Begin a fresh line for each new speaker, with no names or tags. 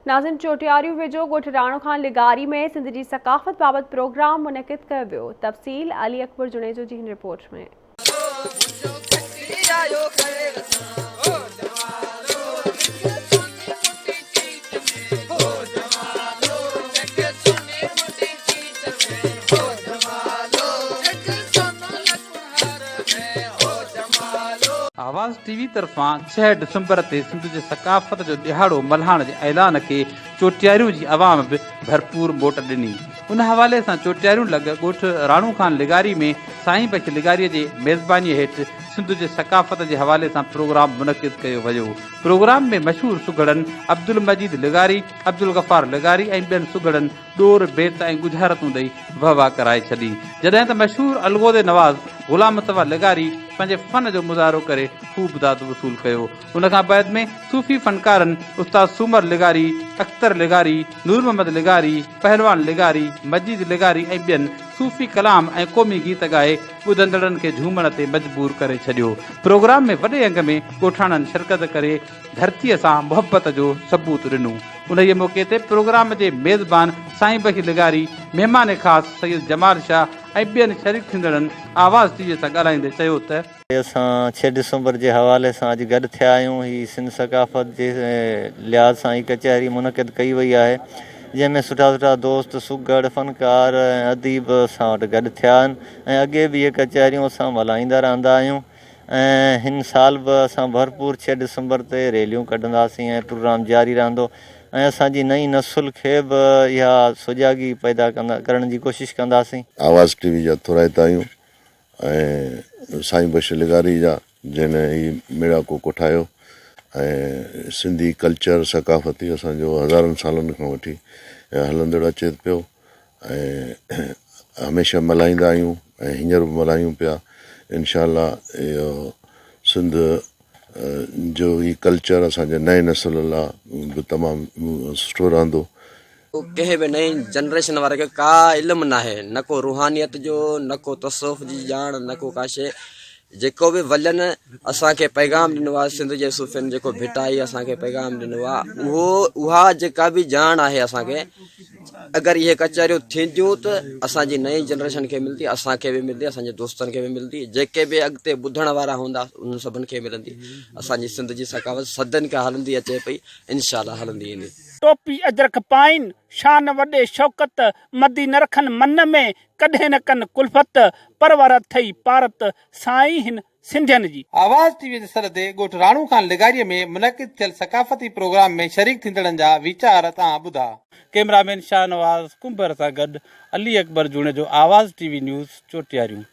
ناظم چوٽياريون ويجهو ڳوٺ راڻو خان لغاري ۾ سنڌ جي ثقافت بابت پروگرام منعقد ڪيو ويو. تفصيل علي اڪبر جوڻيجو جي هن رپورٽ ۾.
آواز ٽي وي طرفان ڇهه ڊسمبر تي سنڌ جي ثقافت جو ڏهاڙو ملهائڻ جي اعلان کي چوٽياريون جي عوام به ڀرپور موٽ ڏني. ان حوالي سان چوٽياريون لڳ ڳوٺ راڻو خان لغاري ۾ سائين بخش لغاري جي ميزباني هيٺ سنڌ جي ثقافت جي حوالي سان پروگرام منعقد ڪيو ويو. پروگرام ۾ مشهور سگهڙن عبدالمجيد لغاري، عبدالغفار لغاري ۽ ٻين سگهڙن ڏور، بيت ۽ ڳجهارتون ڏئي وهه واه ڪرائي ڇڏي. جڏهن ته مشهور الغوزي نواز غلام مصطفيٰ لغاري پنهنجي فن جو مظاهرو ڪري خوب داد وصول ڪيو. ان کان بعد ۾ صوفي فنڪارن استاد سومر لغاري، اختر لغاري، نور محمد لغاري، پهلوان لغاري، مجيد لغاري ۽ ٻين صوفي ڪلام ۽ قومي گيت ڳائي ٻڌندڙن کي جهومڻ تي مجبور ڪري ڇڏيو. پروگرام ۾ وڏي انگ ۾ ڳوٺاڻن شرڪت ڪري ڌرتيء سان محبت جو ثبوت ڏنو. انهيء موقعي تي پروگرام جي ميزبان سائين بخش لغاري، مهمان خاص سيد جمال شاهه ۽ ٻين شريڪ ٿيندڙن آواز ٽي وي سان ڳالهائيندي چيو ته.
اسان ڇهه ڊسمبر جي حوالي سان اڄ گڏ ٿيا آهيون. هي سنڌ ثقافت جي لحاظ سان هي ڪچهري منعقد ڪئي وئي آهي، جنهن ۾ سٺا سٺا دوست، سگهڙ، فنڪار ۽ اديب اسان وٽ گڏ ٿيا آهن ۽ اڳي به اهي ڪچهريون اسان ملهائيندا رهندا آهيون. ۽ هن سال به اسان ڀرپور ڇهه ڊسمبر تي ريليون ڪڍنداسين ۽ پروگرام جاري رهندو ۽ اسان جي نئين نسل کي به اها سجاڳي پيدا ڪندا ڪرڻ جي ڪوشش ڪنداسين.
آواز ٽي وي جا ٿورائتا آهيون ۽ سائين بخش لغاري جا جنھن هي ميڙاڪو ڪوٺايو ۽ سنڌي ڪلچر ثقافتي اسان جو هزارن سالن کان وٺي هلندڙ اچي پيو ۽ هميشه ملهائيندا آهيون ۽ هينئر به ملهايون پيا انشاء الله اهو سنڌ جو هي ڪلچر اسان جي نئين نسل لاء به تمام سٺو رهندو.
ڪنهن به نئين جنريشن واري کي ڪا علم ناهي نه ڪو روحانيت جو نه ڪو تصوف جي ڄاڻ نه ڪو ڪا شي جيڪو به ولين اسان کي پيغام ڏنو آهي سنڌ جي صوفين جيڪو ڀٽائي اسان کي پيغام ڏنو آهي اهو اها جيڪا به ڄاڻ آهي اسان کي اگر اهي ڪچهريون ٿينديون ته اسان جي نئين جنريشن کي ملندي اسان کي به ملندي اسان جي دوستن کي به ملندي جيڪي به اڳتي ٻڌڻ وارا هوندا انهن سڀن کي ملندي اسان جي سنڌ جي ثقافت صدين کان هلندي اچي پئي انشاء الله هلندي ايندي.
ٽوپي اجرڪ پائين، شان وڏي شوڪت، مدي نه رکن من ۾، ڪڏهن نه ڪن ڪلفت، پرور اٿئي پارت، سائين هن سنڌين جي.
آواز ٽي وي جي سڏ تي ڳوٺ راڻو خان لغاري ۾ منعقد ٿيل ثقافتي پروگرام ۾ شريڪ ٿيندڙن جا ويچار توهان ٻڌا. ڪئميرا مين شاهنواز ڪنڀر سان گڏ Ali Akbar Junejo, Awaz T V news, Chotiariyon.